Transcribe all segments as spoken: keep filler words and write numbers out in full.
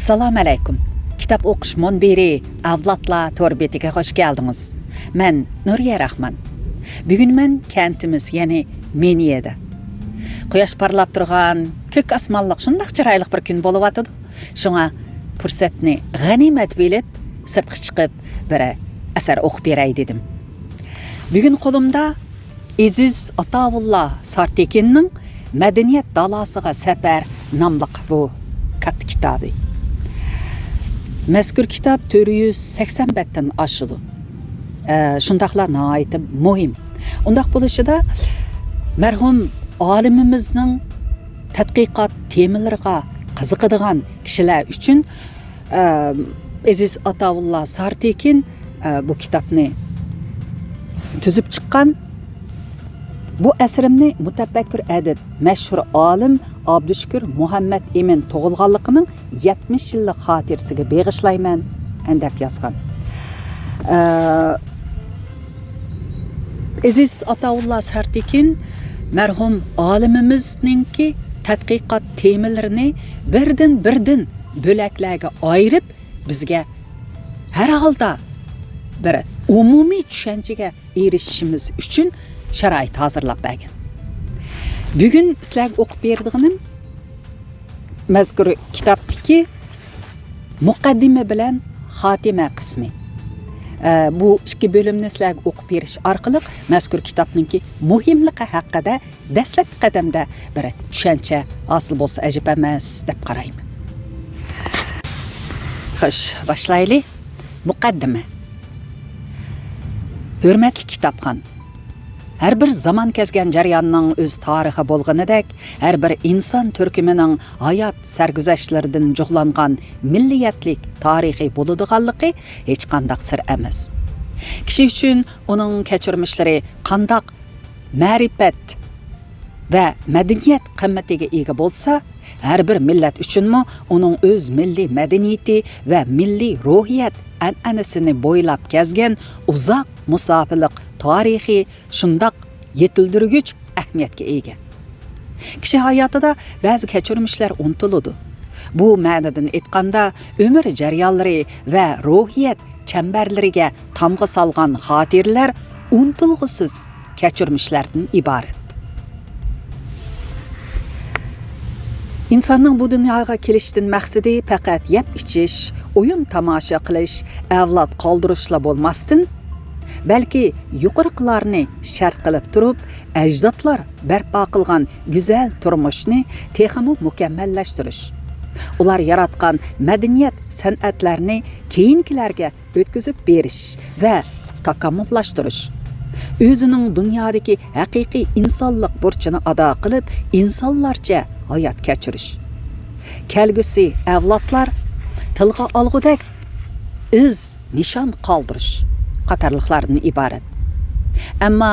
ئەسسالامۇئەلەيكۇم. كىتاب ئوقۇش مۇنبىرى ئەۋلادلار تور بېتىگە خۇش كەلدىڭىز. مەن نۇرىيە راخمان. بۈگۈن مەن كەنتىمىز، يەنى مېنىيەدە. قۇياش پارلاپ تۇرغان كۆك ئاسمانلىق شۇنداق چىرايلىق بىر كۈن بولۇۋاتىدۇ. شۇڭا پۇرسەتنى غەنىيمەت بىلىپ، سىرتقا چىقىپ بىر ئەسەر ئوقۇپ بېرەي دېدىم. بۈگۈن قولۇمدا ئېزىز ئاتاۋۇللا سارتېكىننىڭ مەدەنىيەت دالاسىغا سەپەر ناملىق بۇ كاتتا كىتابى. مەزكۇر كىتاب تۆت يۈز سەكسەن بەتتىن ئاشىدۇ. ئە، شۇنداقلا ناھايىتى مۇھىم. ئۇنداق بولۇشىدا مەرھۇم ئالىمىمىزنىڭ تەتقىقات تېمىلىرىغا قىزىقىدىغان كىشىلەر ئۈچۈن ئەم، ئەزىز ئاتاۋۇللا سارتېكىن، ئە، بۇ كىتابنى تۈزۈپ چىققان. بۇ ئەسىرىمنى مۇتەپەككۇر ئەدىب، مەشھۇر ئالىم ئابدۇشۈكۈر مۇھەممەد ئىمىن تۇغۇلغانلىقىنىڭ يەتمىش يىللىق خاتىرىسىگە بېغىشلايمەن، دەپ يازغان. ئە، ئەزىز ئاتاۋۇللا سارتېكىن مەرھۇم ئالىمىمىزنىڭكى تەتقىقات تېمىلىرىنى بىردىن-بىردىن بۆلەكلەرگە ئايرىپ، بىزگە ھەر ھالدا بىر ئومۇمىي چۈشەنچىگە ئېرىشىشىمىز ئۈچۈن شارائىت ھازىرلاپ بەرگەن. بۈگۈن سىلەرگە ئوقۇپ بېرىدىغىنىم مەزكۇر كىتابتىكى مۇقەددىمە بىلەن خاتىمە قىسمى. ئە، بۇ ئىككى بۆلۈمنى سىلەرگە ئوقۇپ بېرىش ئارقىلىق مەزكۇر كىتابنىڭكى مۇھىملىقى ھەققىدە دەسلەپكى قەدەمدە بىر چۈشەنچە ھاسىل بولسا ئەجەب ئەمەس دەپ قارايمەن. خوش، باشلايلى. مۇقەددىمە. ھۆرمەتلىك كىتابخان! ھەر بىر زامان كەزگەن جەرياننىڭ ئۆز تارىخى بولغىنىدەك، ھەر بىر ئىنسان تۈركۈمىنىڭ ھايات سەرگۈزەشتلىرىدىن جۇغلانغان مىللىيەتلىك تارىخى بولىدىغانلىقى ھېچقانداق سىر ئەمەس. كىشى ئۈچۈن ئۇنىڭ كەچۈرمىشلىرى قانداق مەرىپەت ۋە مەدەنىيەت قىممىتىگە ئىگە بولسا، ھەر بىر مىللەت ئۈچۈنمۇ ئۇنىڭ ئۆز مىللىي مەدەنىيىتى ۋە مىللىي روھىيەت ئەنئەنىسىنى بويلاپ كەزگەن ئۇزاق مۇساپىلىق تارىخى شۇنداق يېتىلدۈرگۈچ ئەھمىيەتكە ئىگە. كىشى ھاياتىدا بەزى كەچۈرمىشلەر ئۇنتۇلىدۇ. بۇ مەنىدىن ئېيتقاندا، ئۆمۈر جەريانلىرى ۋە روھىيەت چەمبەرلىرىگە تامغا سالغان خاتىرىلەر ئۇنتۇلغۇسىز كەچۈرمىشلەردىن ئىبارەت. ئىنساننىڭ بۇ دۇنياغا كېلىشتىن مەقسىتى پەقەت يەپ ئىچىش، ئويۇن تاماشا قىلىش، ئەۋلاد قالدۇرۇشلا بولماستىن، بەلكى يۇقىرىقىلارنى شەرت قىلىپ تۇرۇپ، ئەجدادلار بەرپا قىلغان گۈزەل تۇرمۇشنى تېخىمۇ مۇكەممەللەشتۈرۈش، ئۇلار ياراتقان مەدەنىيەت سەنئەتلەرنى كېيىنكىلەرگە ئۆتكۈزۈپ بېرىش ۋە تاكامۇللاشتۇرۇش، ئۆزىنىڭ دۇنيادىكى ھەقىقىي ئىنسانلىق بۇرچىنى ئادا قىلىپ، ئىنسانلارچە ھايات كەچۈرۈش، كەلگۈسى ئەۋلادلار تىلغا ئالغۇدەك ئىز نىشان قالدۇرۇش قاتارلىقلاردىن ئىبارەت. ئەمما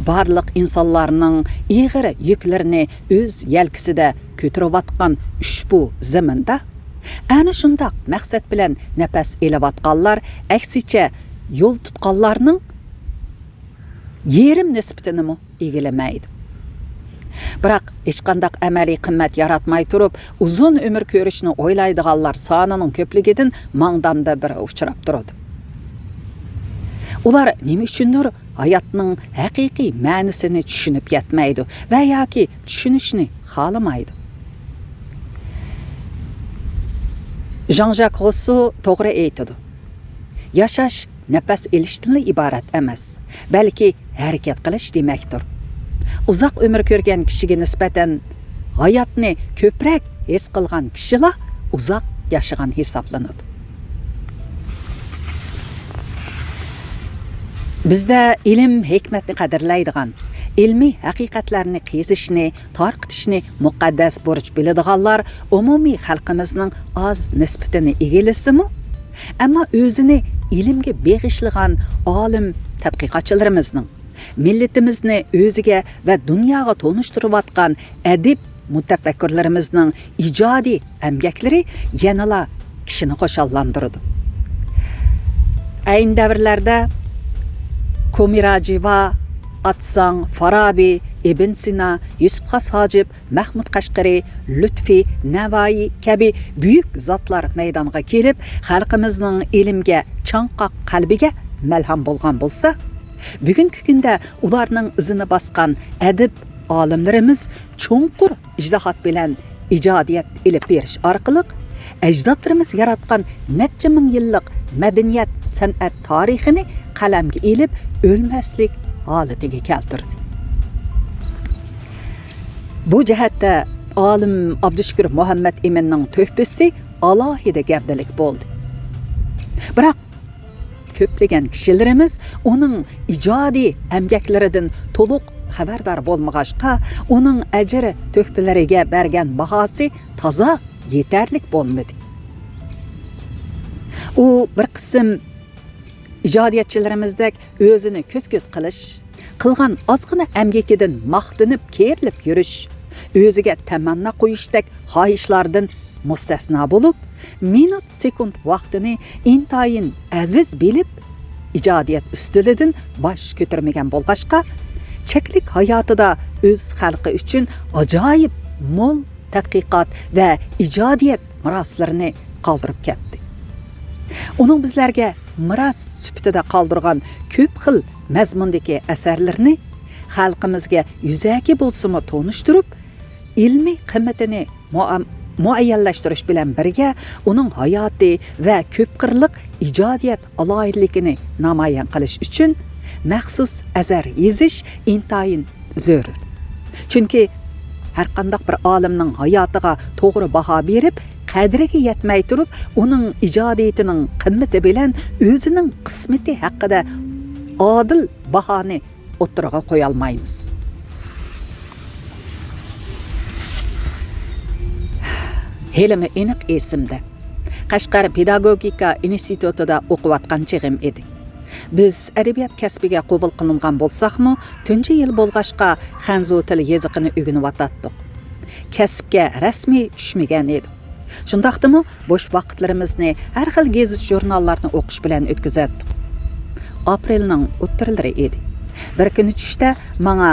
بارلىق ئىنسانلارنىڭ ئېغىر يۈكلىرىنى ئۆز يەلكىسىدە كۆتۈرۈۋاتقان ئۇشبۇ زېمىندا، ئەنە شۇنداق مەقسەت بىلەن نەپەس ئېلىۋاتقانلار، ئەكسىچە يول تۇتقانلارنىڭ يېرىم نىسبىتىنىمۇ ئىگىلىمەيدۇ. بىراق، ھېچقانداق ئەمەلىي قىممەت ياراتماي تۇرۇپ، ئۇزۇن ئۆمۈر كۆرۈشنى ئويلايدىغانلار سانىنىڭ كۆپلۈكىدىن ماڭدامدا بىر ئۇچراپ تۇرىدۇ. ئۇلار نېمە ئۈچۈندۇر ھاياتنىڭ ھەقىقىي مەنىسىنى چۈشىنىپ يەتمەيدۇ ۋە ياكى چۈشىنىشنى خالىمايدۇ. ژان ژاك روسسو توغرا ئېيتىدۇ. ياشاش نەپەس ئېلىشتىنلا ئىبارەت ئەمەس، بەلكى ھەرىكەت قىلىش دېمەكتۇر. ئۇزاق ئۆمۈر كۆرگەن كىشىگە نىسبەتەن ھاياتنى كۆپرەك ھېس قىلغان كىشىلا ئۇزاق ياشىغان ھېسابلىنىدۇ. بىزدە ئىلىم ھېكمەتنى قەدىرلەيدىغان، ئىلمىي ھەقىقەتلەرنى قېزىشنى، تارقىتىشنى مۇقەددەس بۇرچ بىلىدىغانلار ئومۇمىي خەلقىمىزنىڭ ئاز نىسبىتىنى ئىگىلىسىمۇ، ئەمما ئۆزىنى ئىلىمگە بېغىشلىغان ئالىم تەتقىقاتچىلىرىمىزنىڭ، مىللىتىمىزنى ئۆزىگە ۋە دۇنياغا تونۇشتۇرۇۋاتقان ئەدىب مۇتەپەككۇرلىرىمىزنىڭ ئىجادىي ئەمگەكلىرى يەنىلا كىشىنى خۇشاللاندۇرىدۇ. ئەينى دەۋرلەردە كومىراجىۋا، ئاتساڭ، فارابى، ئىبن سىنا، يۈسۈپ خاس ھاجىپ، مەھمۇد قەشقىرى، لۇتپى، نەۋائى كەبى بۈيۈك زاتلار مەيدانغا كېلىپ، خەلقىمىزنىڭ ئىلىمگە چاڭقاق قەلبىگە مەلھەم بولغان بولسا، بۈگۈنكى كۈندە ئۇلارنىڭ ئىزىنى باسقان ئەدىب ئالىملىرىمىز چوڭقۇر ئىجتىھات بىلەن ئىجادىيەت ئېلىپ بېرىش ئارقىلىق، ئەجدادلىرىمىز ياراتقان نەچچە مىڭ يىللىق مەدەنىيەت، سەنئەت تارىخىنى قەلەمگە ئېلىپ، ئۆلمەسلىك ھالىتىگە كەلتۈردى. بۇ جەھەتتە ئالىم ئابدۇشۈكۈر مۇھەممەت ئىمىننىڭ تۆھپىسى ئالاھىدە گەۋدىلىك بولدى. بىراق، كۆپلىگەن كىشىلىرىمىز ئۇنىڭ ئىجادىي ئەمگەكلىرىدىن تولۇق خەۋەردار بولمىغاچقا، ئۇنىڭ ئەجىر تۆھپىلىرىگە بەرگەن باھاسى تازا يېتەرلىك بولمىدى. ئۇ بىر قىسىم ئىجادىيەتچىلىرىمىزدەك ئۆزىنى كۆز-كۆز قىلىش، قىلغان ئازغىنە ئەمگىكىدىن ماختىنىپ كېرىلىپ يۈرۈش، ئۆزىگە تەمەننا قويۇشتەك خاھىشلاردىن مۇستەسنا بولۇپ، مىنۇت، سېكۇنت ۋاقتىنى ئىنتايىن ئەزىز بىلىپ، ئىجادىيەت ئۈستىلىدىن باش كۆتۈرمىگەن بولغاچقا، چەكلىك ھاياتىدا ئۆز خەلقى ئۈچۈن ئاجايىپ مول تەتقىقات ۋە ئىجادىيەت مىراسلىرىنى قالدۇرۇپ كەتتى. ئۇنىڭ بىزلەرگە مىراس سۈپىتىدە قالدۇرغان كۆپ خىل مەزمۇندىكى ئەسەرلىرىنى خەلقىمىزگە يۈزەكى بولسىمۇ تونۇشتۇرۇپ، ئىلمىي قىممىتىنى مۇئەم-، مۇئەييەنلەشتۈرۈش بىلەن بىرگە، ئۇنىڭ ھاياتى ۋە كۆپ قىرلىق ئىجادىيەت ئالاھىدىلىكىنى نامايان قىلىش ئۈچۈن مەخسۇس ئەسەر يېزىش ئىنتايىن زۆرۈر. چۈنكى ھەرقانداق بىر ئالىمنىڭ ھاياتىغا توغرا باھا بېرىپ، قەدرىگە يەتمەي تۇرۇپ، ئۇنىڭ ئىجادىيىتىنىڭ قىممىتى بىلەن ئۆزىنىڭ قىسمىتى ھەققىدە ئادىل باھانى ئوتتۇرىغا قويالمايمىز. ھېلىمۇ ئېنىق ئېسىمدە، قەشقەر پېداگوگىكا ئىنستىتۇتىدا ئوقۇۋاتقان چېغىم ئىدى. بىز ئەدەبىيات كەسپىگە قوبۇل قىلىنغان بولساقمۇ، تۇنجى يىل بولغاچقا خەنزۇ تىل يېزىقىنى ئۆگىنىۋاتاتتۇق. كەسىپكە رەسمىي چۈشمىگەن ئىدۇق. شۇنداقتىمۇ بوش ۋاقىتلىرىمىزنى ھەر خىل گېزىت-ژۇرناللارنى ئوقۇش بىلەن ئۆتكۈزەتتۇق. ئاپرېلنىڭ ئوتتۇرىلىرى ئىدى. بىر كۈنى چۈشتە ماڭا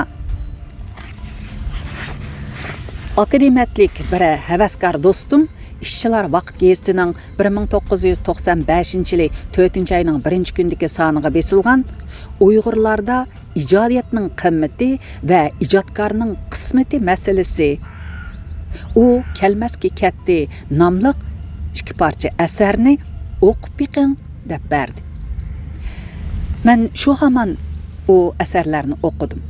ئاكادېمىيەتلىك بىر ھەۋەسكار دوستۇم ئىشچىلار ۋاقىت گېزىتىنىڭ بىر مىڭ توققۇز يۈز توقسان بەشىنچى يىلى تۆتىنچى ئاينىڭ بىرىنچى كۈنىدىكى سانىغا بېسىلغان ئۇيغۇرلاردا ئىجادىيەتنىڭ قىممىتى ۋە ئىجادكارنىڭ قىسمىتى مەسىلىسى، ئۇ كەلمەسكە كەتتى ناملىق ئىككى پارچە ئەسەرنى ئوقۇپ بېقىڭ دەپ بەردى. مەن شۇ ھامان ئۇ ئەسەرلەرنى ئوقۇدۇم.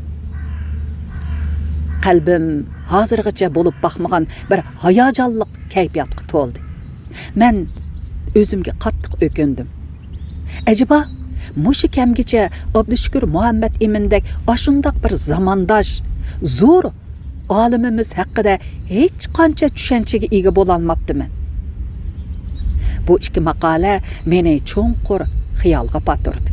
قەلبىم ھازىرغىچە بولۇپ باقمىغان بىر ھاياجانلىق كەيپىياتقا تولدى. مەن ئۆزۈمگە قاتتىق ئۆكۈندۈم. ئەجەبا، مۇشۇ كەمگىچە ئابدۇشۈكۈر مۇھەممەت ئىمىندەك ئاشۇنداق بىر زامانداش، زور ئالىمىمىز ھەققىدە ھېچقانچە چۈشەنچىگە ئىگە بولالماپتىمەن. بۇ ئىككى ماقالە مېنى چوڭقۇر خىيالغا پاتۇردى.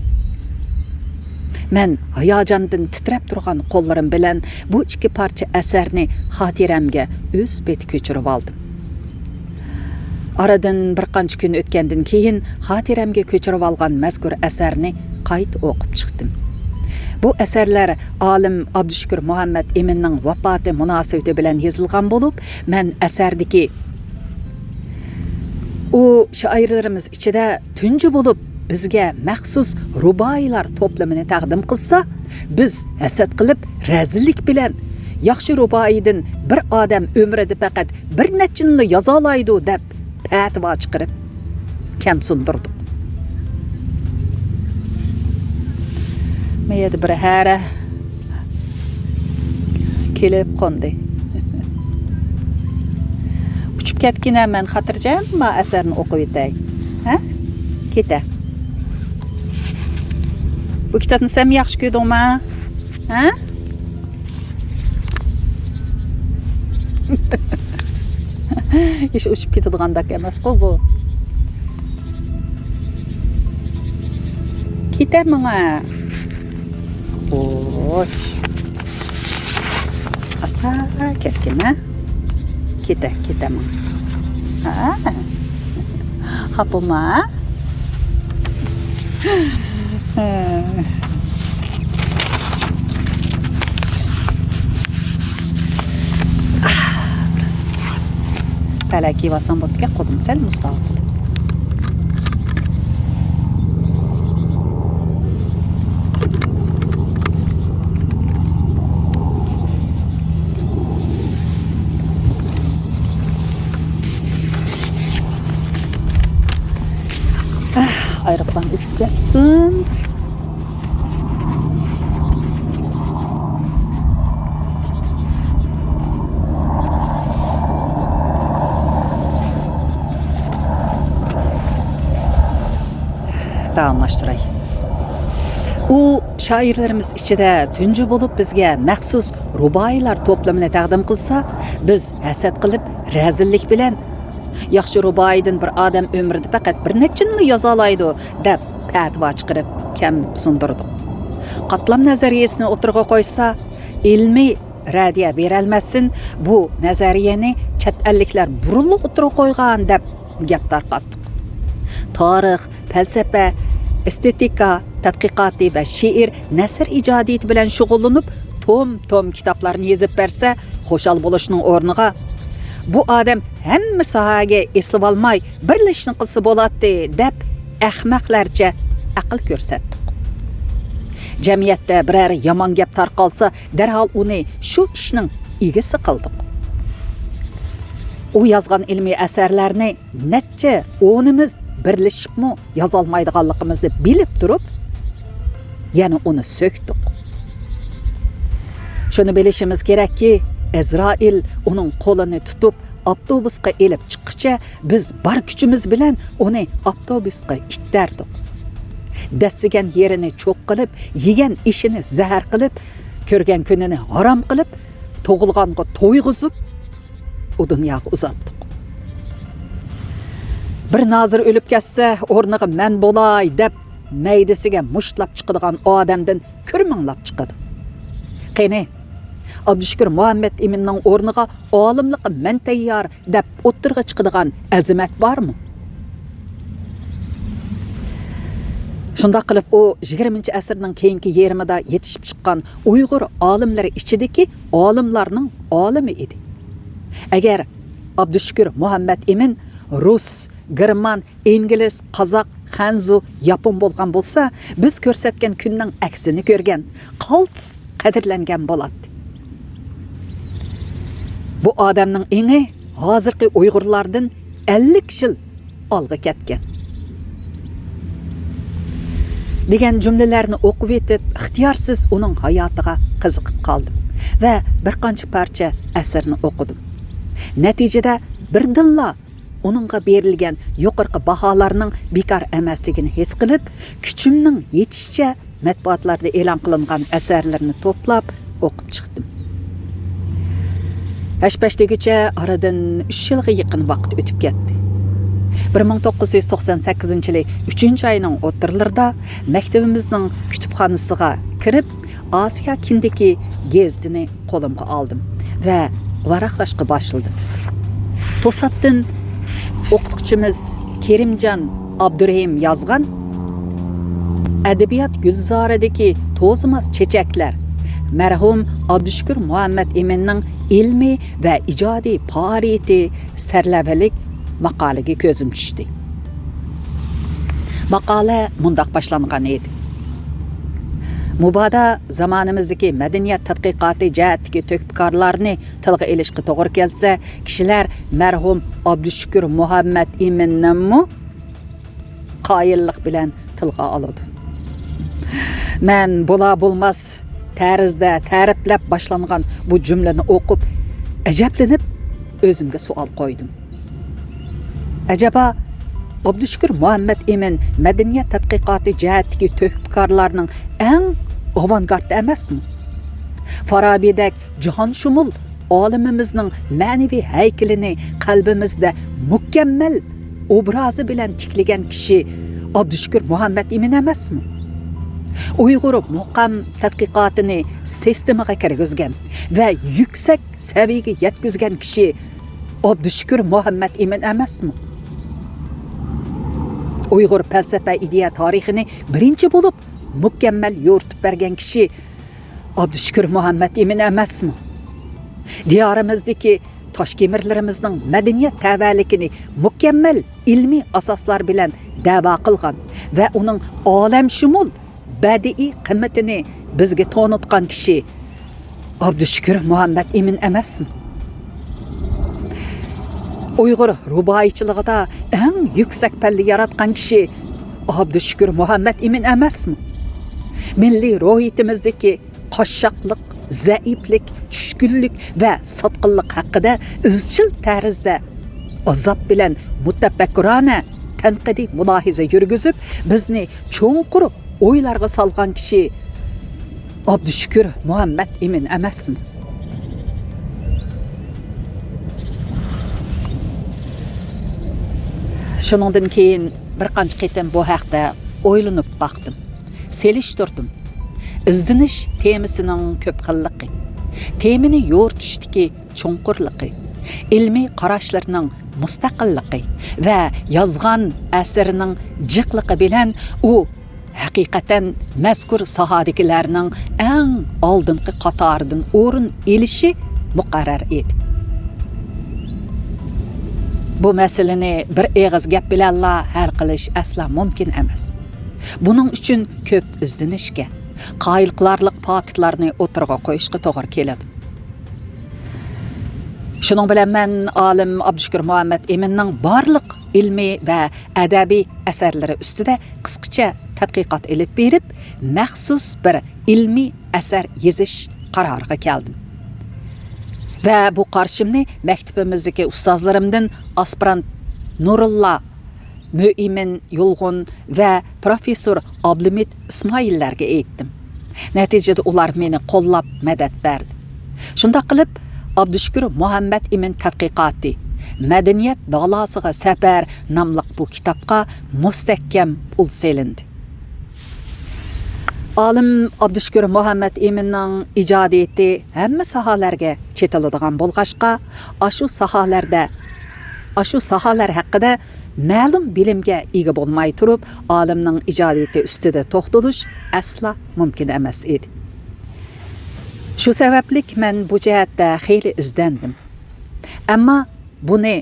مەن ھاياجاندىن تىترەپ تۇرغان قوللىرىم بىلەن بۇ ئىككى پارچە ئەسەرنى خاتىرەمگە ئۆز پېتى كۆچۈرۈۋالدىم. ئارىدىن بىر قانچە كۈن ئۆتكەندىن كېيىن، خاتىرەمگە كۆچۈرۈۋالغان مەزكۇر ئەسەرنى قايتا ئوقۇپ چىقتىم. بۇ ئەسەرلەر ئالىم ئابدۇشۈكۈر مۇھەممەت ئىمىننىڭ ۋاپاتى مۇناسىۋىتى بىلەن يېزىلغان بولۇپ، مەن ئەسەردىكى ئۇ شائىرلىرىمىز ئىچىدە تۇنجى بولۇپ بىزگە مەخسۇس رۇبائىيلار توپلىمىنى تەقدىم قىلسا، بىز ھەسەت قىلىپ، رەزىللىك بىلەن، «ياخشى رۇبائىيدىن بىر ئادەم ئۆمرىدە پەقەت بىر نەچچىنىلا يازالايدۇ» دەپ پەتىۋا چىقىرىپ، كەمسىندۈردۇق. ما يەردە بىر ھەرە كېلىپ قوندى. ئۇچۇپ كەتكىنە، مەن خاتىرجەم ما ئەسەرنى ئوقۇۋېتەي. ھە؟ كېتە. بۇ كىتابنى سەنمۇ ياخشى كۆردۈڭما؟ ھە؟ ھېچ ئۇچۇپ كېتىدىغاندەك ئەمەسقۇ بۇ. كېتە ماڭا. ئوي. ئاستا كەتكىن، ھە؟ كېتە، كېتە ماڭا. ھە؟ خاپا بولما. ھە؟ پەلە كىيىۋالسام بوپتىكەن، قولۇم سەل مۇزلاۋاتىدۇ. ئايروپىلان ئۆتۈپ كەتسۇن. داۋاملاشتۇراي. ئۇ شائىرلىرىمىز ئىچىدە تۇنجى بولۇپ بىزگە مەخسۇس رۇبائىيلار توپلىمىنى تەقدىم قىلسا، بىز ھەسەت قىلىپ، رەزىللىك بىلەن، «ياخشى رۇبائىيدىن بىر ئادەم ئۆمرىدە پەقەت بىر نەچچىنىلا يازالايدۇ» دەپ پەتىۋا چىقىرىپ كەم سۇندۇردۇق. قاتلام نەزەرىيەسىنى ئوتتۇرىغا قويسا، ئىلمىي رەددىيە بېرەلمەستىن، بۇ نەزەرىيەنى چەت ئەللىكلەر بۇرۇنلا ئوتتۇرىغا قويغان دەپ گەپ تارقاتتۇق. تارىخ، پەلسەپە، ئېستېتىكا تەتقىقاتى ۋە شېئىر، نەسر ئىجادىيىتى بىلەن شۇغۇللىنىپ، توم-توم كىتابلارنى يېزىپ بەرسە، خۇشال بولۇشنىڭ ئورنىغا، «بۇ ئادەم ھەممە ساھەگە ئېسىلىۋالماي، بىرلا ئىشنى قىلسا بولاتتى» دەپ، ئەخمەقلەرچە ئەقىل كۆرسەتتۇق. جەمئىيەتتە بىرەر يامان گەپ تارقالسا، دەرھال ئۇنى شۇ ئىشنىڭ ئىگىسى قىلدۇق. ئۇ يازغان ئىلمىي ئەسەرلەرنى نەچچە ئونىمىز بىرلىشىپمۇ يازالمايدىغانلىقىمىزنى بىلىپ تۇرۇپ، يەنە ئۇنى سۆكتۇق. شۇنى بىلىشىمىز كېرەككى، ئەزرائىل ئۇنىڭ قولىنى تۇتۇپ، ئاپتوبۇسقا ئېلىپ چىققۇچە، بىز بار كۈچىمىز بىلەن ئۇنى ئاپتوبۇسقا ئىتتەردۇق. دەسسىگەن يېرىنى چوق قىلىپ، يېگەن ئېشىنى زەھەر قىلىپ، كۆرگەن كۈنىنى ھارام قىلىپ، تۇغۇلغانغا تويغۇزۇپ، ئۇ دۇنياغا ئۇزاتتۇق. بىر نازىر ئۆلۈپ كەتسە، ئورنىغا مەن بولاي دەپ، مەيدىسىگە مۇشتلاپ چىقىدىغان ئادەمدىن كۈرمىڭلاپ چىقىدۇ. قېنى، ئابدۇشۈكۈر مۇھەممەت ئىمىننىڭ ئورنىغا «ئالىملىققا مەن تەييار» دەپ ئوتتۇرىغا چىقىدىغان ئەزىمەت بارمۇ؟ شۇنداق قىلىپ، ئۇ يىگىرمىنچى ئەسىرنىڭ كېيىنكى يېرىمىدا يېتىشىپ چىققان ئۇيغۇر ئالىملىرى ئىچىدىكى ئالىملارنىڭ ئالىمى ئىدى. ئەگەر ئابدۇشۈكۈر مۇھەممەت ئىمىن رۇس، گېرمان، ئىنگلىز، قازاق، خەنزۇ، ياپون بولغان بولسا، بىز كۆرسەتكەن كۈننىڭ ئەكسىنى كۆرگەن، قالتىس قەدىرلەنگەن بولاتتى. «بۇ ئادەمنىڭ ئېڭى ھازىرقى ئۇيغۇرلاردىن ئەللىك يىل ئالغا كەتكەن» دېگەن جۈملىلەرنى ئوقۇۋېتىپ، ئىختىيارسىز ئۇنىڭ ھاياتىغا قىزىقىپ قالدىم ۋە بىر قانچە پارچە ئەسىرىنى ئوقۇدۇم. نەتىجىدە، بىردىنلا ئۇنىڭغا بېرىلگەن يۇقىرىقى باھالارنىڭ بىكار ئەمەسلىكىنى ھېس قىلىپ، كۈچۈمنىڭ يېتىشىچە مەتبۇئاتلاردا ئېلان قىلىنغان ئەسەرلىرىنى توپلاپ ئوقۇپ چىقتىم. ھەش-پەش دېگۈچە ئارىدىن ئۈچ يىلغا يېقىن ۋاقىت ئۆتۈپ كەتتى. بىر مىڭ توققۇز يۈز توقسان سەككىزىنچى يىلى ئۈچىنچى ئاينىڭ ئوتتۇرىلىرىدا مەكتىپىمىزنىڭ كۇتۇپخانىسىغا كىرىپ، «ئاسىيا كىندىكى» گېزىتىنى قولۇمغا ئالدىم ۋە ۋاراقلاشقا باشلىدىم. توساتتىن ئوقۇتقۇچىمىز كېرىمجان ئابدۇرېھىم يازغان «ئەدەبىيات گۈلزارىدىكى توزىماس چېچەكلەر» مەرھۇم ئابدۇشۈكۈر مۇھەممەت ئىمىننىڭ ئىلمىي ۋە ئىجادىي پائالىيىتى سەرلەۋھىلىك ماقالىگە كۆزۈم چۈشتى. ماقالە مۇنداق باشلانغان ئىدى: «مۇبادا زامانىمىزدىكى مەدەنىيەت تەتقىقاتى جەھەتتىكى تۆھپىكارلارنى تىلغا ئېلىشقا توغرا كەلسە، كىشىلەر مەرھۇم ئابدۇشۈكۈر مۇھەممەت ئىمىننىمۇ قايىللىق بىلەن تىلغا ئالىدۇ.» مەن بولا بولماس تەرزدە تەرىپلەپ باشلانغان بۇ جۈملىنى ئوقۇپ، ئەجەبلىنىپ، ئۆزۈمگە سوئال قويدۇم. ئەجەبا، ئابدۇشۈكۈر مۇھەممەت ئىمىن مەدەنىيەت تەتقىقاتى جەھەتتىكى تۆھپىكارلارنىڭ ئەڭ ئاۋانگارتى ئەمەسمۇ؟ فارابىدەك جاھانشۇمۇل ئالىمىمىزنىڭ مەنىۋى ھەيكىلىنى قەلبىمىزدە مۇكەممەل ئوبرازى بىلەن تىكلىگەن كىشى ئابدۇشۈكۈر مۇھەممەت ئىمىن ئەمەسمۇ؟ ئۇيغۇر مۇقام تەتقىقاتىنى سىستېمىغا كىرگۈزگەن ۋە يۈكسەك سەۋىيەگە يەتكۈزگەن كىشى ئابدۇشۈكۈر مۇھەممەت ئىمىن ئەمەسمۇ؟ ئۇيغۇر پەلسەپە ئىدىيە تارىخىنى بىرىنچى بولۇپ مۇكەممەل يورۇتۇپ بەرگەن كىشى ئابدۇشۈكۈر مۇھەممەت ئىمىن ئەمەسمۇ؟ دىيارىمىزدىكى تاشكېمىرلىرىمىزنىڭ مەدەنىيەت تەۋەلىكىنى مۇكەممەل ئىلمىي ئاساسلار بىلەن دەۋا قىلغان ۋە ئۇنىڭ ئالەمشۇمۇل بەدىئىي قىممىتىنى بىزگە تونۇتقان كىشى ئابدۇشۈكۈر مۇھەممەت ئىمىن ئەمەسمۇ؟ ئۇيغۇر رۇبائىيچىلىقىدا ئەڭ يۈكسەك پەللە ياراتقان كىشى ئابدۇشۈكۈر مۇھەممەت ئىمىن ئەمەسمۇ؟ مىللىي روھىيىتىمىزدىكى قاششاقلىق، زەئىپلىك، چۈشكۈنلۈك ۋە ساتقىنلىق ھەققىدە ئىزچىل تەرزدە ئازاب بىلەن مۇتەپەككۇرانە تەنقىدىي مۇلاھىزە يۈرگۈزۈپ، بىزنى چوڭقۇر ئويلارغا سالغان كىشى ئابدۇشۈكۈر مۇھەممەت ئىمىن ئەمەسمۇ؟ شۇنىڭدىن كېيىن بىر قانچە قېتىم بۇ ھەقتە ئويلىنىپ باقتىم، سېلىشتۇردۇم. ئىزدىنىش تېمىسىنىڭ كۆپ خىللىقى، تېمىنى يورۇتۇشتىكى چوڭقۇرلۇقى، ئىلمىي قاراشلىرىنىڭ مۇستەقىللىقى ۋە يازغان ئەسىرىنىڭ جىقلىقى بىلەن ئۇ ھەقىقەتەن مەزكۇر ساھادىكىلەرنىڭ ئەڭ ئالدىنقى قاتاردىن ئورۇن ئېلىشى مۇقەررەر ئىدى. بۇ مەسىلىنى بىر ئېغىز گەپ بىلەنلا ھەل قىلىش ئەسلا مۇمكىن ئەمەس. بۇنىڭ ئۈچۈن كۆپ ئىزدىنىشكە، قايىل قىلارلىق پاكىتلارنى ئوتتۇرىغا قويۇشقا توغرا كېلىدۇ. شۇنىڭ بىلەن مەن ئالىم ئابدۇشۈكۈر مۇھەممەت ئىمىننىڭ بارلىق ئىلمىي ۋە ئەدەبىي ئەسەرلىرى ئۈستىدە قىسقىچە تەتقىقات ئېلىپ بېرىپ، مەخسۇس بىر ئىلمىي ئەسەر يېزىش قارارىغا كەلدىم. ۋە بۇ قارىشىمنى مەكتىپىمىزدىكى ئۇستازلىرىمدىن ئاسپىرانت نۇرۇللا مۆئىمىن يۇلغۇن ۋە پروفېسسور ئابلىمىت ئىسمائىللەرگە ئېيتتىم. نەتىجىدە ئۇلار مېنى قوللاپ مەدەت بەردى. شۇنداق قىلىپ، ئابدۇشۈكۈر مۇھەممەت ئىمىن تەتقىقاتى، مەدەنىيەت دالاسىغا سەپەر ناملىق بۇ كىتابقا مۇستەھكەم ئۇل سېلىندى. ئالىم ئابدۇشۈكۈر مۇھەممەت ئىمىننىڭ ئىجادىيىتى ھەممە ساھەلەرگە چېتىلىدىغان بولغاچقا، ئاشۇ ساھەلەردە، ئاشۇ ساھەلەر ھەققىدە مەلۇم بىلىمگە ئىگە بولماي تۇرۇپ، ئالىمنىڭ ئىجادىيىتى ئۈستىدە توختىلىش ئەسلا مۇمكىن ئەمەس ئىدى. شۇ سەۋەبلىك مەن بۇ جەھەتتە خېلى ئىزدەندىم. ئەمما بۇنى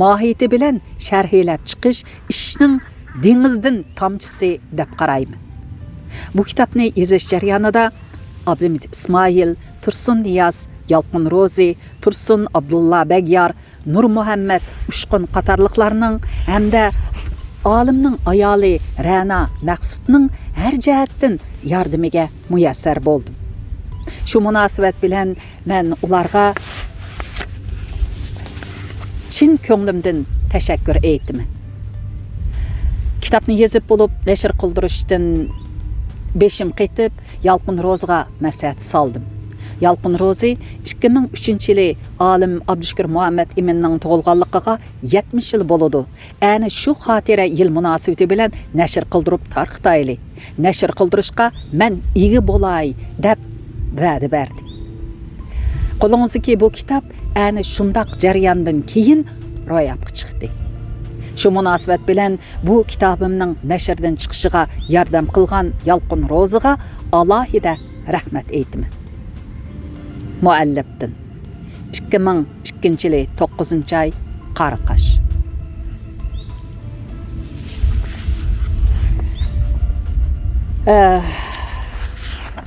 ماھىيىتى بىلەن شەرھلەپ چىقىش ئىشنىڭ دېڭىزدىن تامچىسى دەپ قارايمەن. بۇ كىتابنى يېزىش جەريانىدا ئابلىمىت ئىسمائىل، تۇرسۇن نىياز، يالقۇن روزى، تۇرسۇن ئابدۇللا بەگيار، نۇرمۇھەممەت ئۇچقۇن قاتارلىقلارنىڭ ھەمدە ئالىمنىڭ ئايالى رەنا مەخسۇتنىڭ ھەر جەھەتتىن ياردىمىگە مۇيەسسەر بولدۇم. شۇ مۇناسىۋەت بىلەن مەن ئۇلارغا چىن كۆڭلۈمدىن تەشەككۈر ئېيتىمەن. كىتابنى يېزىپ بولۇپ نەشر قىلدۇرۇشتىن بېشىم قېتىپ، يالقۇن روزىغا مەسلىھەت سالدىم. يالقۇن روزى ئىككى مىڭ ئۈچىنچى يىلى ئالىم ئابدۇشۈكۈر مۇھەممەت ئىمىننىڭ تۇغۇلغانلىقىغا يەتمىش يىل بولىدۇ. ئەنە شۇ خاتىرە يىل مۇناسىۋىتى بىلەن نەشر قىلدۇرۇپ تارقىتايلى. نەشر قىلدۇرۇشقا مەن ئىگە بولاي، دەپ ۋەدە بەردى. قولىڭىزدىكى بۇ كىتاب ئەنە شۇنداق جەرياندىن كېيىن روياپقا چىقتى. شۇ مۇناسىۋەت بىلەن بۇ كىتابىمنىڭ نەشردىن چىقىشىغا ياردەم قىلغان يالقۇن روزىغا ئالاھىدە رەھمەت ئېيتىمەن. مۇئەللىپتىن. ئىككى مىڭ ئىككىنچى يىلى توققۇزىنچى ئاي، قاراقاش. ئە،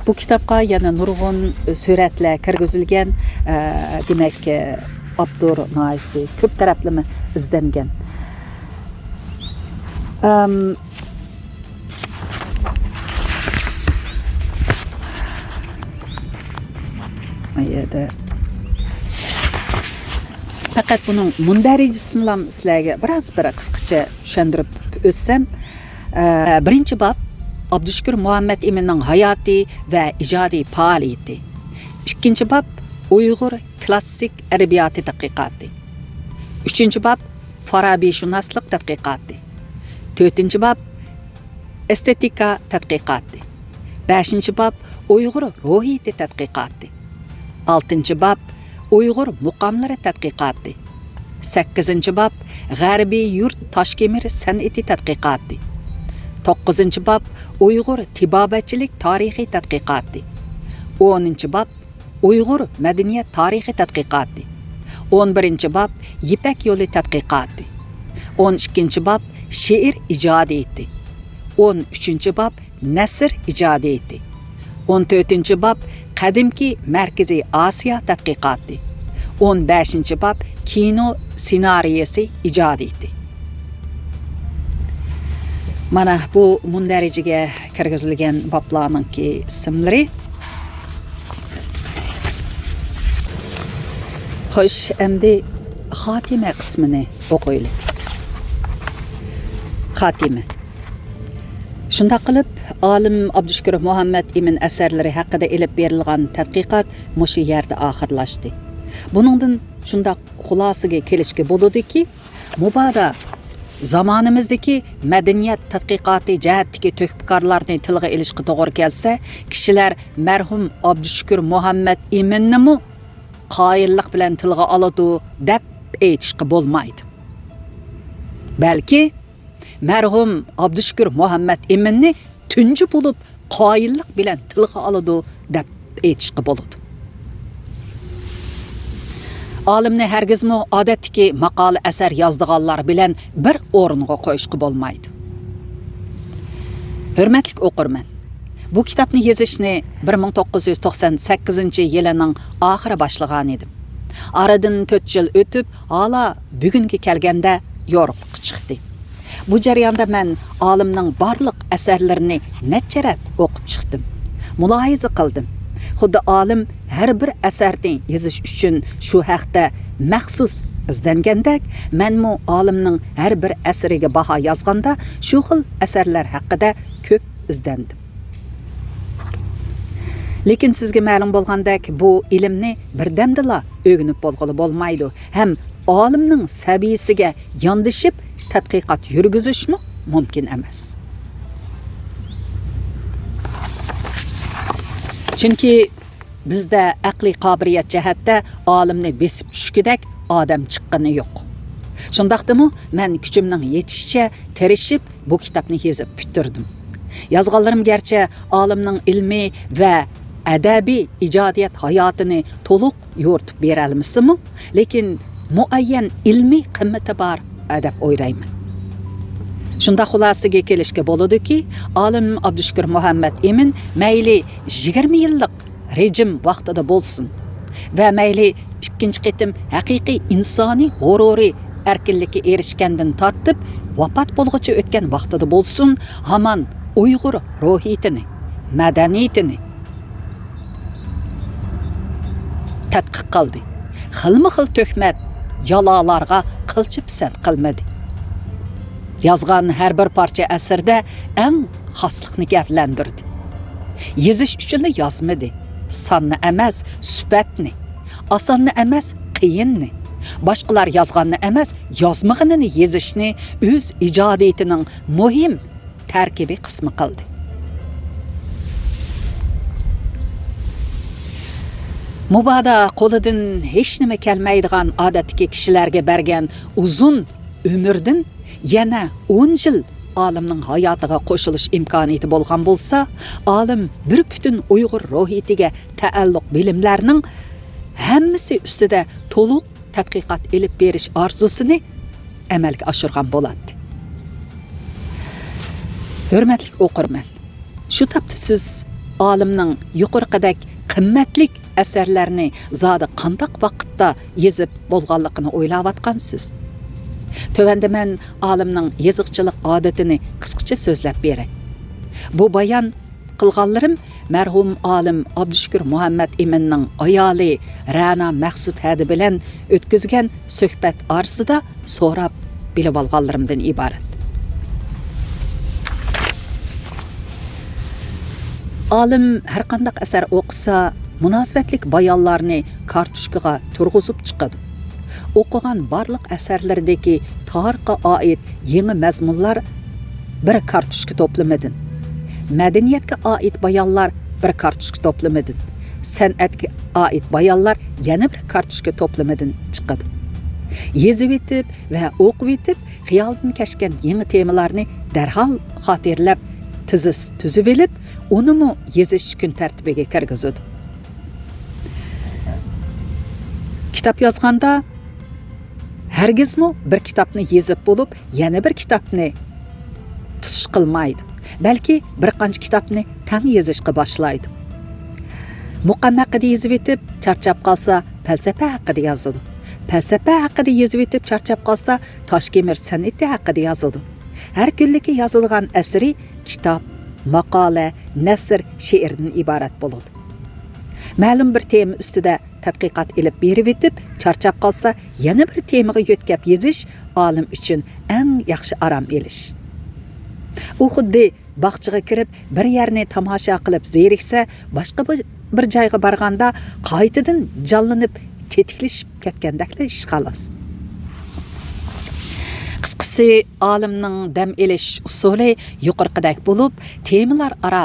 بۇ كىتابقا يەنە نۇرغۇن سۈرەتلەر كىرگۈزۈلگەن. ئە، دېمەك، ئاپتور ناھايىتى كۆپ تەرەپلىمە ئىزدەنگەن. ئەم، ئۇ يەردە پەقەت بۇنىڭ مۇندەرىجىسىنىلا سىلەرگە بىراز بىر قىسقىچە چۈشەندۈرۈپ ئۆتسەم، ئە، بىرىنچى باب ئابدۇشۈكۈر مۇھەممەت ئىمىننىڭ ھاياتى ۋە ئىجادىي پائالىيىتى. ئىككىنچى باب ئۇيغۇر كلاسسىك ئەدەبىياتى تەتقىقاتى. ئۈچىنچى باب فارابىشۇناسلىق تەتقىقاتى. تۆتىنچى باب ئېستېتىكا تەتقىقاتى. بەشىنچى باب ئۇيغۇر روھىيىتى تەتقىقاتى. ئالتىنچى باب ئۇيغۇر مۇقاملىرى تەتقىقاتى. سەككىزىنچى باب غەربىي يۇرت تاشكېمىر سەنئىتى تەتقىقاتى. توققۇزىنچى باب ئۇيغۇر تېبابەتچىلىك تارىخىي تەتقىقاتى. ئونىنچى باب ئۇيغۇر مەدەنىيەت تارىخىي تەتقىقاتى. ئون بىرىنچى باب يىپەك يولى تەتقىقاتى. ئون ئىككىنچى باب شېئىر ئىجادىيىتى. ئون ئۈچىنچى باب نەسر ئىجادىيىتى. ئون تۆتىنچى باب قەدىمكى مەركىزىي ئاسىيا تەتقىقاتى. ئون بەشىنچى باب كىنو سېنارىيەسى ئىجادىيىتى. مانا بۇ مۇندەرىجىگە كىرگۈزۈلگەن بابلارنىڭكى ئىسىملىرى. خوش، ئەمدى خاتىمە قىسمىنى ئوقۇيلى. خاتىمە. شۇنداق قىلىپ، ئالىم ئابدۇشۈكۈر مۇھەممەت ئىمىن ئەسەرلىرى ھەققىدە ئېلىپ بېرىلغان تەتقىقات مۇشۇ يەردە ئاخىرلاشتى. بۇنىڭدىن شۇنداق خۇلاسىگە كېلىشكە بولىدۇكى، مۇبادا زامانىمىزدىكى مەدەنىيەت تەتقىقاتى جەھەتتىكى تۆھپىكارلارنى تىلغا ئېلىشقا توغرا كەلسە، كىشىلەر مەرھۇم ئابدۇشۈكۈر مۇھەممەت ئىمىننىمۇ قايىللىق بىلەن تىلغا ئالىدۇ، دەپ ئېيتىشقا بولمايدۇ. بەلكى مەرھۇم ئابدۇشۈكۈر مۇھەممەت ئىمىننى تۇنجى بولۇپ قايىللىق بىلەن تىلغا ئالىدۇ، دەپ ئېيتىشقا بولىدۇ. ئالىمنى ھەرگىزمۇ ئادەتتىكى ماقالە ئەسەر يازىدىغانلار بىلەن بىر ئورۇنغا قويۇشقا بولمايدۇ. ھۆرمەتلىك ئوقۇرمەن، بۇ كىتابنى يېزىشنى بىر مىڭ توققۇز يۈز توقسان سەككىزىنچى يىلىنىڭ ئاخىرى باشلىغانىدىم. ئارىدىن تۆت يىل ئۆتۈپ، ھالا بۈگۈنگە كەلگەندە يورۇقلۇققا چىقتى. بۇ جەرياندا مەن ئالىمنىڭ بارلىق ئەسەرلىرىنى نەچچە رەت ئوقۇپ چىقتىم، مۇلاھىزە قىلدىم. خۇددى ئالىم ھەر بىر ئەسەرنى يېزىش ئۈچۈن شۇ ھەقتە مەخسۇس ئىزدەنگەندەك، مەنمۇ ئالىمنىڭ ھەر بىر ئەسىرىگە باھا يازغاندا شۇ خىل ئەسەرلەر ھەققىدە كۆپ ئىزدەندىم. لېكىن سىزگە مەلۇم بولغاندەك، بۇ ئىلىمنى بىردەمدىلا ئۆگىنىپ بولغىلى بولمايدۇ ھەم ئالىمنىڭ سەۋىيىسىگە ياندىشىپ تەتقىقات يۈرگۈزۈشمۇ مۇمكىن ئەمەس. چۈنكى بىزدە ئەقلىي قابىلىيەت جەھەتتە ئالىمنى بېسىپ چۈشكۈدەك ئادەم چىققىنى يوق. شۇنداقتىمۇ مەن كۈچۈمنىڭ يېتىشىچە تىرىشىپ بۇ كىتابنى يېزىپ پۈتتۈردۈم. يازغانلىرىم گەرچە ئالىمنىڭ ئىلمىي ۋە ئەدەبىي ئىجادىيەت ھاياتىنى تولۇق يورۇتۇپ بېرەلمىسىمۇ، لېكىن مۇئەييەن ئىلمىي قىممىتى بار دەپ ئويلايمەن. شۇنداق خۇلاسىگە كېلىشكە بولىدۇكى، ئالىم ئابدۇشۈكۈر مۇھەممەت ئىمىن مەيلى يىگىرمە يىللىق رېجىم ۋاقتىدا بولسۇن ۋە مەيلى ئىككىنچى قېتىم ھەقىقىي ئىنسانىي غۇرۇرى ئەركىنلىككە ئېرىشكەندىن تارتىپ ۋاپات بولغۇچە ئۆتكەن ۋاقتىدا بولسۇن، ھامان ئۇيغۇر روھىيىتىنى، مەدەنىيىتىنى تەتقىق قىلدى. خىلمۇ خىل تۆھمەت، يالالارغا قىلچە پىسەنت قىلمىدى. يازغان ھەر بىر پارچە ئەسىرىدە ئەڭ خاسلىقنى گەۋدىلەندۈردى. يېزىش ئۈچۈنلا يازمىدى. ساننى ئەمەس، سۈپەتنى، ئاساننى ئەمەس، قىيىننى، باشقىلار يازغاننى ئەمەس، يازمىغىنىنى يېزىشنى ئۆز ئىجادىيىتىنىڭ مۇھىم تەركىبىي قىسمى قىلدى. مۇبادا قولىدىن ھېچنېمە كەلمەيدىغان ئادەتتىكى كىشىلەرگە بەرگەن ئۇزۇن ئۆمۈردىن يەنە ئون يىل ئالىمنىڭ ھاياتىغا قوشۇلۇش ئىمكانىيىتى بولغان بولسا، ئالىم بىر پۈتۈن ئۇيغۇر روھىيىتىگە تەئەللۇق بىلىملەرنىڭ ھەممىسى ئۈستىدە تولۇق تەتقىقات ئېلىپ بېرىش ئارزۇسىنى ئەمەلگە ئاشۇرغان بولاتتى. ھۆرمەتلىك ئوقۇرمەن، شۇ تاپتا سىز ئالىمنىڭ يۇقىرىقىدەك قىممەتلىك ئەسەرلەرنى زادى قانداق ۋاقىتتا يېزىپ بولغانلىقىنى ئويلاۋاتقانسىز؟ تۆۋەندە مەن ئالىمنىڭ يېزىقچىلىق ئادىتىنى قىسقىچە سۆزلەپ بېرەي. بۇ بايان قىلغانلىرىم مەرھۇم ئالىم ئابدۇشۈكۈر مۇھەممەت ئىمىننىڭ ئايالى رەنا مەخسۇت ھەدە بىلەن ئۆتكۈزگەن سۆھبەت ئارىسىدا سوراپ بىلىۋالغانلىرىمدىن ئىبارەت. ئالىم ھەرقانداق ئەسەر ئوقۇسا، مۇناسىۋەتلىك بايانلارنى كارتوچكىغا تۇرغۇزۇپ چىقىدۇ. ئوقۇغان بارلىق ئەسەرلىرىدىكى تارىخقا ئائىت يېڭى مەزمۇنلار بىر كارتوچكا توپلىمىدىن، مەدەنىيەتكە ئائىت بايانلار بىر كارتوچكا توپلىمىدىن، سەنئەتكە ئائىت بايانلار يەنە بىر كارتوچكا توپلىمىدىن چىقىدۇ. يېزىۋېتىپ ۋە ئوقۇۋېتىپ، خىيالدىن كەچكەن يېڭى تېمىلارنى دەرھال خاتىرىلەپ، تىزىس تۈزۈۋېلىپ، ئۇنىمۇ يېزىش كۈن تەرتىپىگە كىرگۈزىدۇ. كىتاب يازغاندا ھەرگىزمۇ بىر كىتابنى يېزىپ بولۇپ، يەنە بىر كىتابنى تۇتۇش قىلمايدۇ. بەلكى بىر قانچە كىتابنى تەڭ يېزىشقا باشلايدۇ. مۇقام ھەققىدە يېزىۋېتىپ، چارچاپ قالسا، پەلسەپە ھەققىدە يازىدۇ. پەلسەپە ھەققىدە يېزىۋېتىپ، چارچاپ قالسا، تاشكېمىر سەنئىتى ھەققىدە يازىدۇ. ھەر كۈنلۈكى يازىدىغان ئەسىرى كىتاب، ماقالە، نەسر، شېئىردىن ئىبارەت بولىدۇ. مەلۇم بىر تېما ئۈستىدە تەتقىقات ئېلىپ بېرىۋېتىپ، چارچاپ قالسا، يەنە بىر تېمىغا يۆتكەپ يېزىش ئالىم ئۈچۈن ئەڭ ياخشى ئارام ئېلىش. ئۇ خۇددى باغچىغا كىرىپ، بىر يەرنى تاماشا قىلىپ زېرىكسە، باشقا بىر، بىر جايغا بارغاندا قايتىدىن جانلىنىپ تېتىكلىشىپ كەتكەندەكلا ئىش، خالاس. قىسقىسى، ئالىمنىڭ دەم ئېلىش ئۇسۇلى يۇقىرىقىدەك بولۇپ، تېمىلار ئارا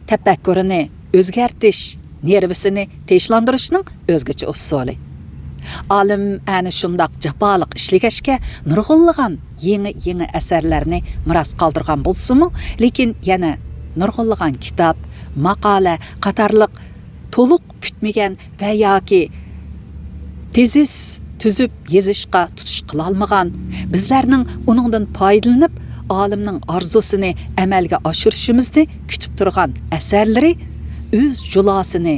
تەپەككۇرىنى ئۆزگەرتىش، نېرۋىسىنى تىنچلاندۇرۇشنىڭ ئۆزگىچە ئۇسۇلى. ئالىم ئەنە شۇنداق جاپالىق ئىشلىگەچكە، نۇرغۇنلىغان يېڭى-يېڭى ئەسەرلەرنى مىراس قالدۇرغان بولسىمۇ، لېكىن يەنە نۇرغۇنلىغان كىتاب، ماقالە قاتارلىق تولۇق پۈتمىگەن ۋە ياكى تېزىس تۈزۈپ يېزىشقا تۇتۇش قىلالمىغان، بىزلەرنىڭ ئۇنىڭدىن پايدىلىنىپ، ئالىمنىڭ ئارزۇسىنى ئەمەلگە ئاشۇرۇشىمىزنى كۈتۈپ تۇرغان ئەسەرلىرى ئۆز جۇلاسىنى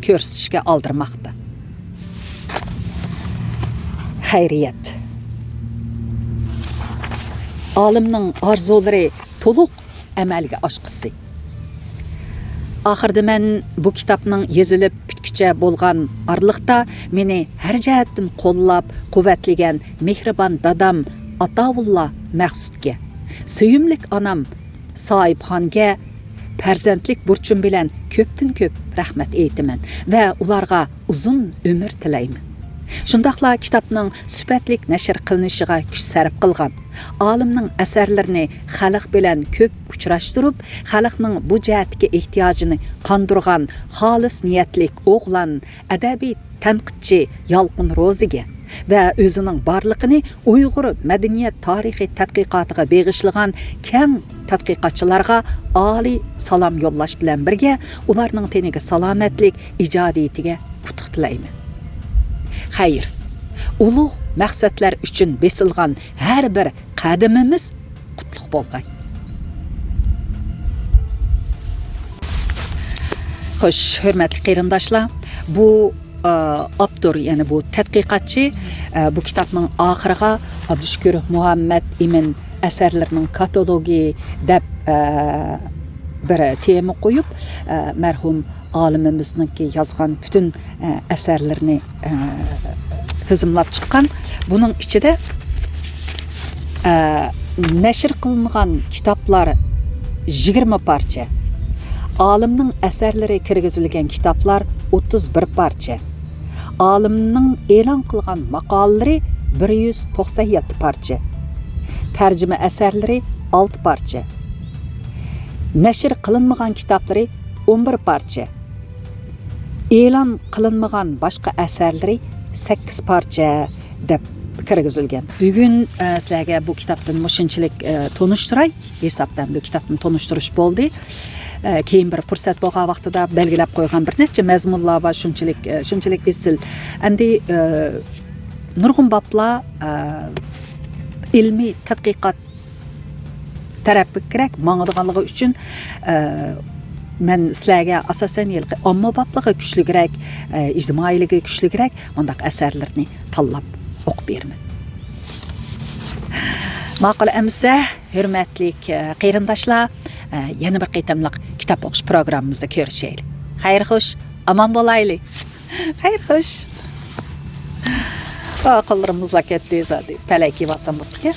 كۆرسىتىشكە ئالدىرىماقتا. خەيرىيەت. ئالىمنىڭ ئارزۇلىرى تولۇق ئەمەلگە ئاشقۇسى. ئاخىرىدا مەن بۇ كىتابنىڭ يېزىلىپ پۈتكۈچە بولغان ئارىلىقتا مېنى ھەر جەھەتتىن قوللاپ، قۇۋۋەتلىگەن مېھرىبان دادام ئاتاۋۇللا مەخسۇتكە، سۆيۈملۈك ئانام ساھىبخانگە پەرزەنتلىك بۇرچۇم بىلەن كۆپتىن كۆپ رەھمەت ئېيتىمەن ۋە ئۇلارغا ئۇزۇن ئۆمۈر تىلەيمەن. شۇنداقلا كىتابنىڭ سۈپەتلىك نەشر قىلىنىشىغا كۈچ سەرپ قىلغان، ئالىمنىڭ ئەسەرلىرىنى خەلق بىلەن كۆپ ئۇچراشتۇرۇپ، خەلقنىڭ بۇ جەھەتتىكى ئېھتىياجىنى قاندۇرغان خالىس نىيەتلىك ئوغلان، ئەدەبىي تەنقىدچى يالقۇن روزىگە ۋە ئۆزىنىڭ بارلىقىنى ئۇيغۇر مەدەنىيەت تارىخى تەتقىقاتىغا بېغىشلىغان كەڭ تەتقىقاتچىلارغا ئالىي سالام يوللاش بىلەن بىرگە، ئۇلارنىڭ تېنىگە سالامەتلىك، ئىجادىيىتىگە ئۇتۇق تىلەيمەن. خەير، ئۇلۇغ مەقسەتلەر ئۈچۈن بېسىلغان ھەر بىر قەدىمىمىز قۇتلۇق بولغاي. خوش، ھۆرمەتلىك قېرىنداشلار، بۇ، ئا، ئاپتور، يەنى بۇ تەتقىقاتچى، ئا، بۇ كىتابنىڭ ئاخىرىغا ئابدۇشۈكۈر مۇھەممەت ئىمىن ئەسەرلىرىنىڭ كاتالوگى دەپ، ئا، بىر تېما قويۇپ، ئا، مەرھۇم ئالىمىمىزنىڭكى يازغان پۈتۈن، ئە، ئەسەرلىرىنى، ئە، تىزىملاپ چىققان. بۇنىڭ ئىچىدە، ئە، نەشر قىلىنغان كىتابلار يىگىرمە پارچە، ئالىمنىڭ ئەسەرلىرى كىرگۈزۈلگەن كىتابلار ئوتتۇز بىر پارچە، ئالىمنىڭ ئېلان قىلغان ماقالىلىرى بىر يۈز توقسان يەتتە پارچە، تەرجىمە ئەسەرلىرى ئالتە پارچە، نەشر قىلىنمىغان كىتابلىرى ئون بىر پارچە، ئېلان قىلىنمىغان باشقا ئەسەرلىرى سەككىز پارچە دەپ كىرگۈزۈلگەن. بۈگۈن، ئە، سىلەرگە بۇ كىتابتىن مۇشۇنچىلىك، ئە، تونۇشتۇراي. ھېسابتا ئەمدى كىتابتىن تونۇشتۇرۇش بولدى. ئە، كېيىن بىر پۇرسەت بولغان ۋاقتىدا بەلگىلەپ قويغان بىر نەچچە مەزمۇنلار بار، شۇنچىلىك، ئە، شۇنچىلىك ئېسىل. ئەمدى، ئە، نۇرغۇن بابلار، ئە، ئىلمىي تەتقىقات تەرەپكە كېرەك ماڭىدىغانلىقى ئۈچۈن، ئە، مەن سىلەرگە ئاساسەن ھېلىقى ئاممىبابلىقى كۈچلۈكرەك، ئە، ئىجتىمائىيلىكى كۈچلۈكرەك مۇنداق ئەسەرلىرىنى تاللاپ ئوقۇپ بېرىمەن. ماقۇل ئەمىسە، ھۆرمەتلىك، ئە، قېرىنداشلار، ئە، يەنە بىر قېتىملىق كىتاب ئوقۇش پروگراممىمىزدا كۆرۈشەيلى. خەير خوش، ئامان بولايلى. خەير خوش. ئا، قوللىرىم مۇزلاپ كەتتى زادى. پەلەي كىيىۋالسام بوپتىكەن.